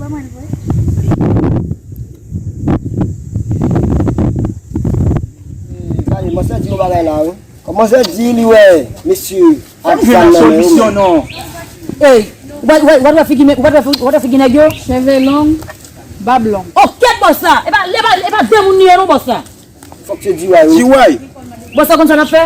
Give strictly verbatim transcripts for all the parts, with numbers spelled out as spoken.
Kòman l vre? Gade, manzè di yon bagay la, wi. Kòman manzè di li wè mesye ak zam nan men yo? Ey, ou pa, ou pa, ou pa t wè figi nèg, ou pa t wè fi-, ou pa t wè figi nèg yo? Cheve long, bab long. Oke, bòs la. E pa, e pa, e pa de moun li ye non, bòs la. Fòk se D Y, wi. D Y. Bòs la konn sa n ap fè?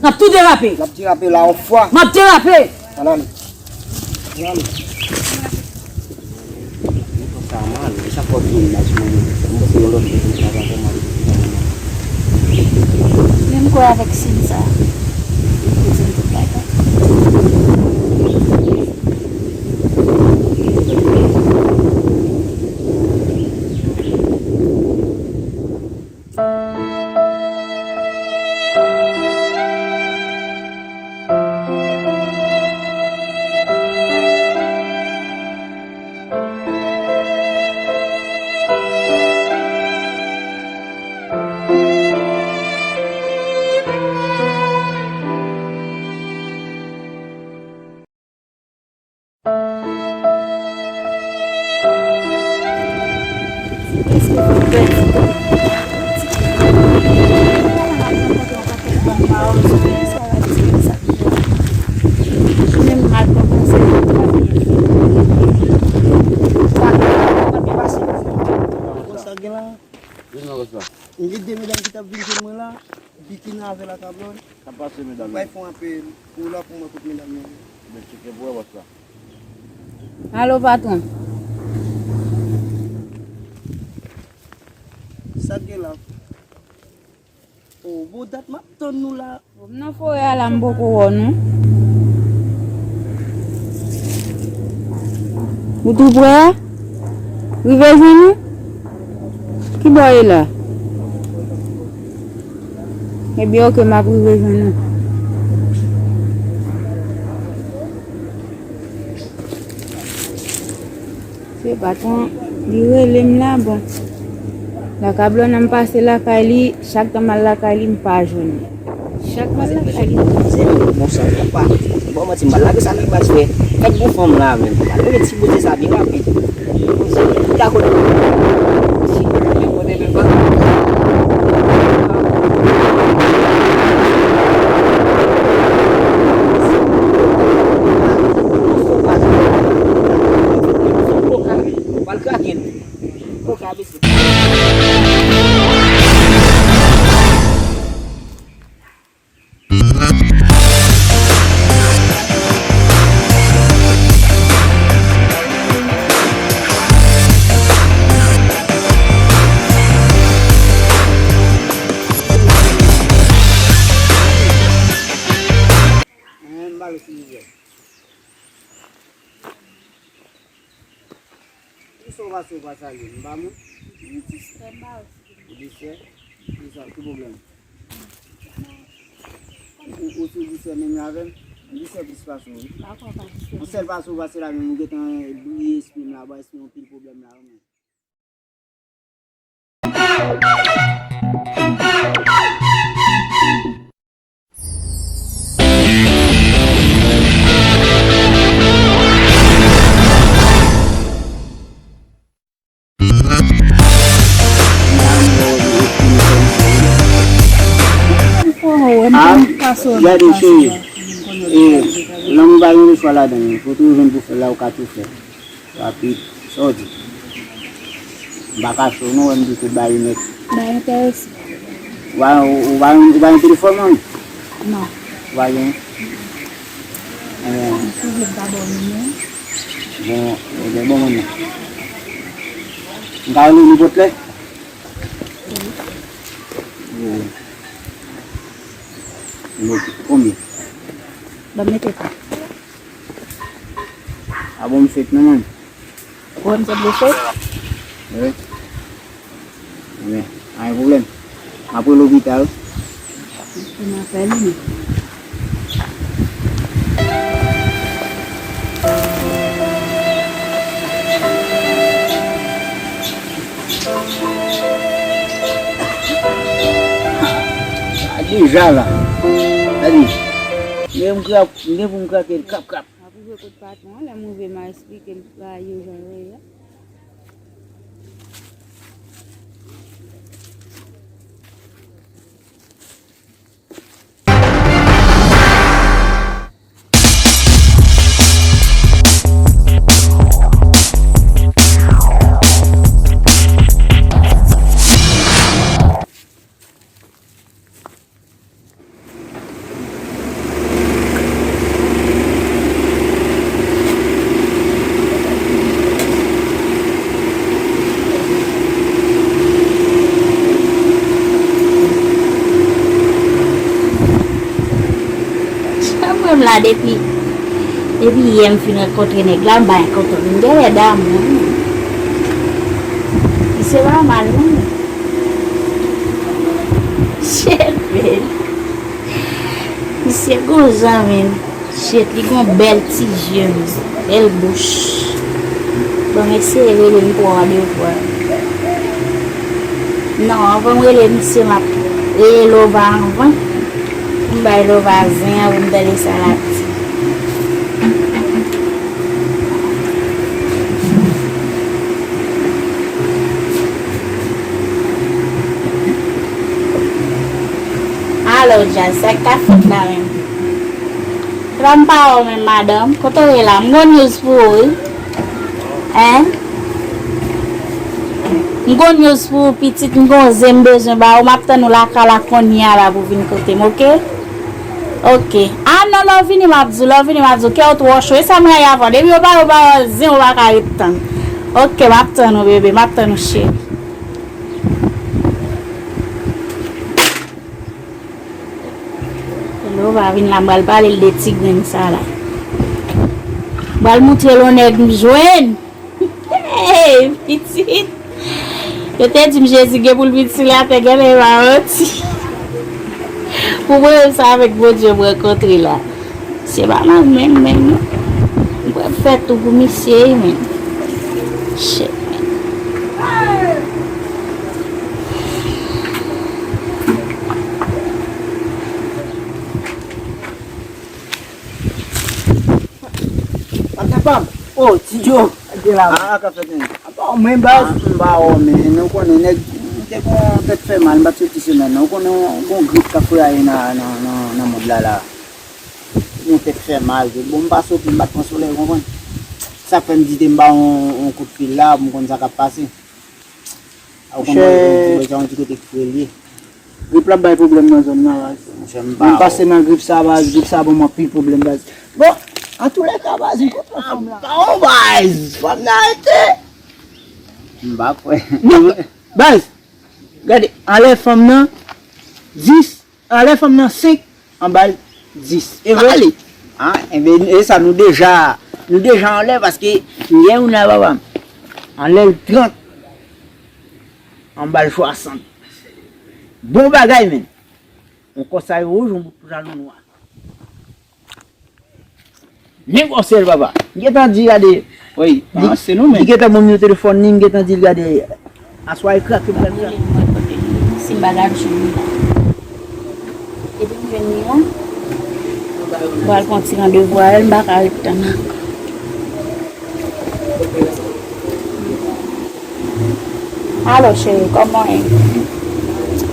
N ap tou derape. N ap derape la yon fwa. M ap derape. Ann ale. Ann ale. Sa mal, e chak fwa w vin la sou mwen, m panse yon lòt moun sa va fè mal. Men m kwè avèk siy sa, li pou di m tout bagay. Sa gen la. M gen de medam ki t ap vin jwenn mwen la. Bikina avè lakablòn. Sa pase, medam? Mwen bay fon anpil pou la pou mwen kot medam yo. Men tcheke pou wè bòs la. Alo, patwon. Sa k gen la? O, bon dat m ap tann nou la. M nan forè a la, m poko wè w non. Ou tou prè a? Rive jwenn ou? Ki bò w ye la? Ebyen, oke, m ap rive jwenn ou. Se patwon, li rele m la, bon. Lakablòn nan m pase lakay li, chak tan m al lakay li, m pa jwenn li. Chak m al lakay li, m pa jwenn li. Bon, sa, papa, bon, manti, m pa lage sa nan baz, frè. Gad bon fanm la, menm. Gad, rele ti bote sa byen rapid. Bon, sa, li ta konnen. Si, li konnen menm pa. Pral krakel. Koka mesye. Mwen, m ba yo silvouplè. Kisa w pase w pa salye m? M pa moun? M distrè, m pa wè si se moun. Ou distrè? Kisa? Ki pwoblèm? Ou, ou sou distrè menm jan avè m? M distrè plis pase w, wi. M pa kwè w pa distrè. Yon sèl fason w pase la menm, ou gentan bliye espri m la, ba espri anpil pwoblèm la, wi, men. Ah, gade, cheri. E, lanmou pa gen de chwa ladan l. Kote w jwenn pou fè l la, ou ka tou fè. Rapid, sa w di? M pa kache w non, wè m di tout bagay nèt. Bagay enterese. Ou pa, ou, ou pa, ou pa gen telefòn, manmi? Non. Ou pa gen? Enben. Si w vle, m ka ba w nimewo. Bon, enben, bon, manmi. M ka rele nenpòt lè? Wi. Wi. Mete konbyen? Ban m mete kat. A bon, m fèt non, manmi. Ou wè m sanble fèt? Wi. Wi. Pa gen pwoblèm. M ap rele lopital. Ou nan fè li menm. A deja la. Gade. M gen pou m krak-, m gen pou m krake l krap krap. M ap rive kot patwon an, lè m rive m a esplike l bagay yo jan yo ye a. Depi, depi yè m fin rankontre nèg la, m bay kontan. M genlè damou wi. Misye pa mal non. Shit, man. Misye gon jan, man. Shit, li gon bèl ti je, bèl bouch. Bon, m eseye rele m pou randevou a. Non, anvan m rele misye, m ap rele Lova anvan. Pou m bay Lova zen an, pou m tande sa l ap di. Alo, Jazz, sa k ap fèt la menm? Epa m pa wè w menm, madanm. Kote w ye la? M gon news pou ou, wi. Hein? M gon news pou ou, pitit. M gon zen m bezwen ba ou. M ap tann ou lakay la kounye a la pou vin kote m, oke? Oke. A non, lè w vini, m ap di w. Lè w vini, m ap di w. Kè w twò cho. E sa m rayi avè w. Depi yo pa, yo ba w zen, ou pa ka ret tann. Oke, m ap tann ou, bebe. M ap tann ou, cheri. Lè w va vin la, m pral pale l de ti grenn sa la. M pral montre l yon nèg m jwenn. Hey, pitit! Yo te di m Jezi gen pou l vin sou latè, genlè e pa manti. Pou mwen menm sa avèk Bondye m rankontre la. Se pa mal menm, menm non. M pral fè tou pou misye wi, men. Shit, man. Patnè pa m. Oh, Ti Djo. Gade la. Ah, ka fèt, men. Apa w menm, baz? Ah, m pa wè w, men. Nou konnen nèg, m te gon tèt fè mal, m pa t soti semèn nan. Ou konnen yon, gon grip k ap fraye nan, nan, nan, nan mond la, la. Yon tèt fè mal, tou. Bon, m pa soti, m pa t pran solèy, ou konprann? Sa k fè m di te m ba yon, yon kout fil la, pou m konn sa k ap pase. A, ou konprann, yon ti, yon ti kote k fre l ye. Grip la ap bay pwoblèm nan zòn nan, baz. Monchè, m pa. M pase nan grip sa, baz. Grip sa ban m anpil pwoblèm, baz. Bon, antoulèka, baz, m kontan fanm nan. Bon, baz, fanm nan rete. M pa kwè. Baz, gade, anlè fanm nan, dis, anlè fanm nan, senk, anba l, dis. E vre? Ale. Ah, enben, e sa nou deja, nou deja anlè, paske yè ou nan papa m. Anlè l, trant. Anba l, swasant. Bon bagay, men. Yon kòsay wouj, yon bout pantalon nwa. Men kòsay, papa. M gentan di, gade. Wi, li, panse nou, men. Li gentan ban m nimewo telefòn li, m gentan di l, gade. Aswè a, e krake m pral krake. Si m pa gade jou li la. Epi m jwenn li la. M pral pran ti randevou a, m pa ka ret tann ankò. Alo, cheri, kòman w ye?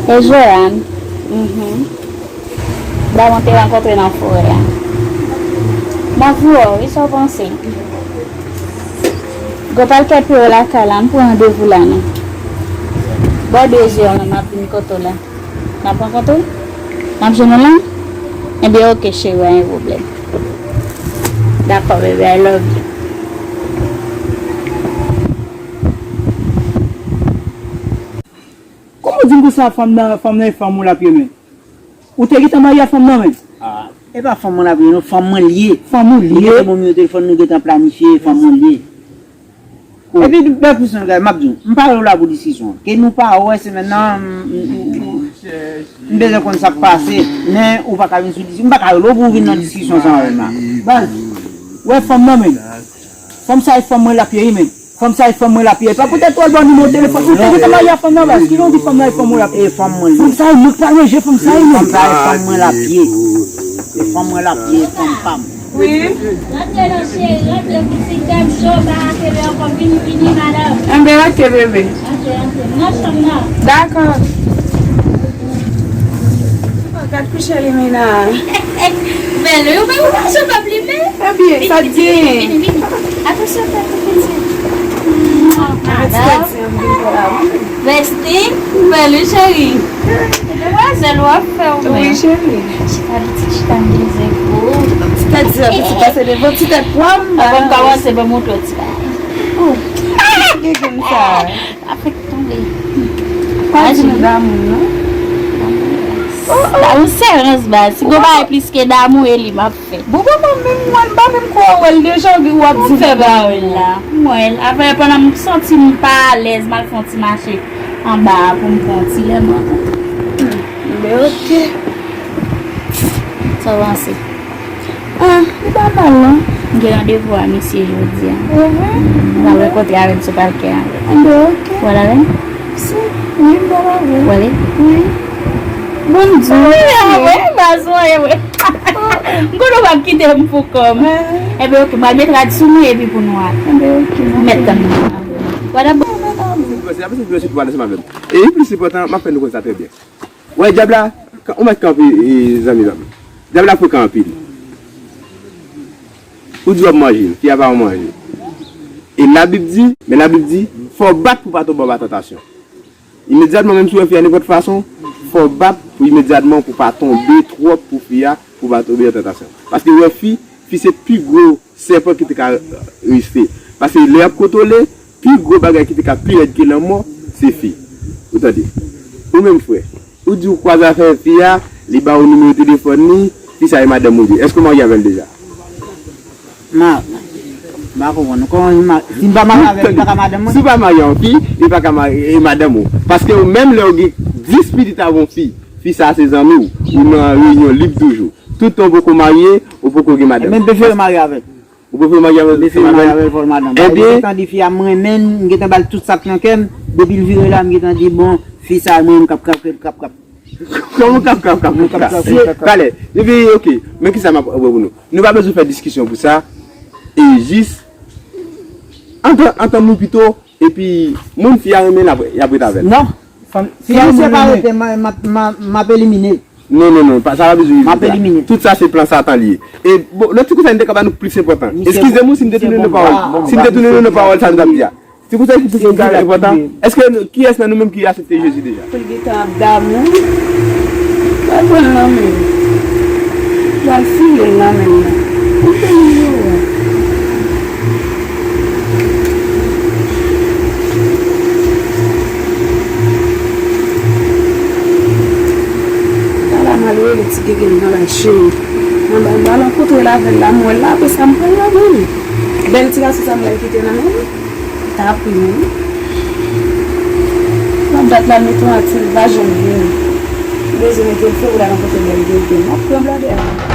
E Joanne? Mhm. Dam ou te rankontre nan forè a. M ap voye w, wi, sa w panse? Gwo pral kèt pye w lakay la, m pran randevou la, non. Bò de zè la, m ap vin kote w la. N ap rankontre? N ap jwenn ou la? Ebyen, oke, cheri, pa gen pwoblèm. Dakò, baby, I love you. Kòman w di m konsa fanm nan, fanm nan e fanm ou l ap ye, men? Ou te gentan marye a fanm nan, men? Ah, e pa fanm mwen l ap ye, non, fanm mwen l ye. Fanm ou l ye? Li gentan ban m nimewo telefòn, nou gentan planifye, fanm mwen l ye. Epi, bèl plis nou gade, m ap di w, m pa rele w la pou diskisyon. Ke nou pa wè semèn nan, m, m, m, m bezwen konn sa k pase, men ou pa ka vin sou diskisyon. M pa ka rele w pou w vin nan diskisyon sa avè m la. Baz, wè fanm nan, men. Fanm sa e fanm mwen l ap ye, men. Fanm sa e fanm mwen l ap ye. Pa poutèt ou al ba w nimewo telefòn. Ou te gentan marye a fanm nan, baz. Kilè w di fanm nan e fanm ou l ap ye? E fanm mwen l ye. Fanm sa e mwen k pa ranje fanm sa e, men. Fanm sa e fanm mwen l ap ye. E fanm mwen l ap ye, fanm pa m. Wi. Rantre non cheri, rantre pitit, tèt cho, pa kenbe ankò, vini, vini, madanm. Enben, ok, bebe. Rantre, rantre. Nan chanm nan. Dakò. Oh, gad kouche limena. Bèl, wi, ou pa, ou pa sou pèp li, men. Ebyen, sa t genyen? Vini, vini, vini. Atansyon, tèt ou, pitit. Madanm. Bestie, bèl, wi, cheri. Demwazèl, w ap fè w, men. Wi, cheri. Chita, pitit, chita, m beze pou ou. Ti tèt di, pitit, pase devan, ti tèt pwa m. Avan m kòmanse, ban m montre w ti bagay. Oh. Ki grenn sa? Afèk tonbe. Pa di nou damou, non? Damou, yes. Damou se rans baz. Si gon bagay plis ke damou, e li m ap fè. Bon, bon, bon, menm mwen, m pa menm kwè w wè l deja, w ap di m fè ba wè l la. M wè l. Apre, pandan m santi m pa alèz, m al fè yon ti mache anba a pou m pran yon ti lè m antre. Hmm, men oke. Sa w panse? Ah, li pa mal, non. M gen randevou a misye jodi a. Mhm. M pral rankontre avè l sou palkè a. Enben, oke. W al avè m? Si, wi, m pral avè l. W ale? Wi. Bon, m di w. Wi, wi, m pa sonje, wi. M konnen w p ap kite m pou kò m. Enben, oke, m pral met rad sou mwen epi pou nou ale. Enben, oke. Mèt tann mwen. W al avè m? E li plis enpòtan, m ap fè nou konn sa trè byen. Wè, dyab la, ka- ou mèt kanpe, e, zanmi pa m. Dyab la frekan anpil. Ou di w ap manje l, fi a pa yon manje. E Labib di, men Labib di, fò w bat pou w pa tonbe anba tantasyon. Imedyatman, menm si w wè fi a nenpòt fason, fò w bat pou imedyatman pou w pa tonbe twòp pou fi a, pou w pa tonbe an tantasyon. Paske w wè fi, fi se pi gwo sèpan ki te ka egziste. Paske lè y ap kontwole, pi gwo bagay ki te ka pi rèd ke lanmò, se fi. Ou tande? Ou menm frè, ou di w kwaze avè fi a, li ba w nimewo telefòn li, fi sa e madanm ou li. Èske w marye avè l deja? Ma, m pa konprann. Kòman li ma-, si m pa marye avè l, li pa ka madanm mwen? Si w pa marye yon fi, li pa ka marye, e madanm ou. Paske ou menm lè w gen dis pitit avè yon fi, fi sa se zanmi w, ou nan reyinyon lib toujou. Toutan w poko marye, ou poko gen madanm. Men m prefere marye avè l. Ou prefere marye avè l? M prefere marye avè l, fò l madanm. Ebyen, m gentan di fi a m renmen l, m gentan ba l tout sa k nan kè m. Depi l vire la, m gentan di, bon, fi sa, mwen, m kap, kap, kap, kap, kap. Kòman kap, kap, kap, kap, kap? Talè. Epi, oke. Men kisa m ap wè pou nou. Nou pa bezwen fè diskisyon pou sa. E jis, antan, antan nou pito, epi moun fi a renmen l, y ap ret avè l. Non. Si misye pa rete, m ap, m ap, m ap, m ap elimine l. Non, non, non, pa, sa pa bezwen rive la. M ap elimine l. Tout sa se plan Satan li ye. E, bon, lòt ti konsèy m te ka ba nou plis enpòtan. Eskize m wi si m te tounen nan pawòl, si m te tounen nan pawòl sa m t ap di a. Ti konsèy ki plis enpòtan. Èske nou, kiyès nan nou menm ki aksepte Jezi deja? Pou l gentan ap damou. Pral pran l nan men l. Pral file l nan men l la. Ou konn yo. Ala malere ti gege nan la cheri. Mwen ba l ba l rankontre l avè l la, m wè l la, apre sa m pran l nan men l. Bèl ti gason sa m ba l kite nan men l. Tanpri, wi. M ap bat la, mete yon atil, li pa janm vini. M bezwen mete l fè pou l al rankontre bèl gege. M ap pran bladè a.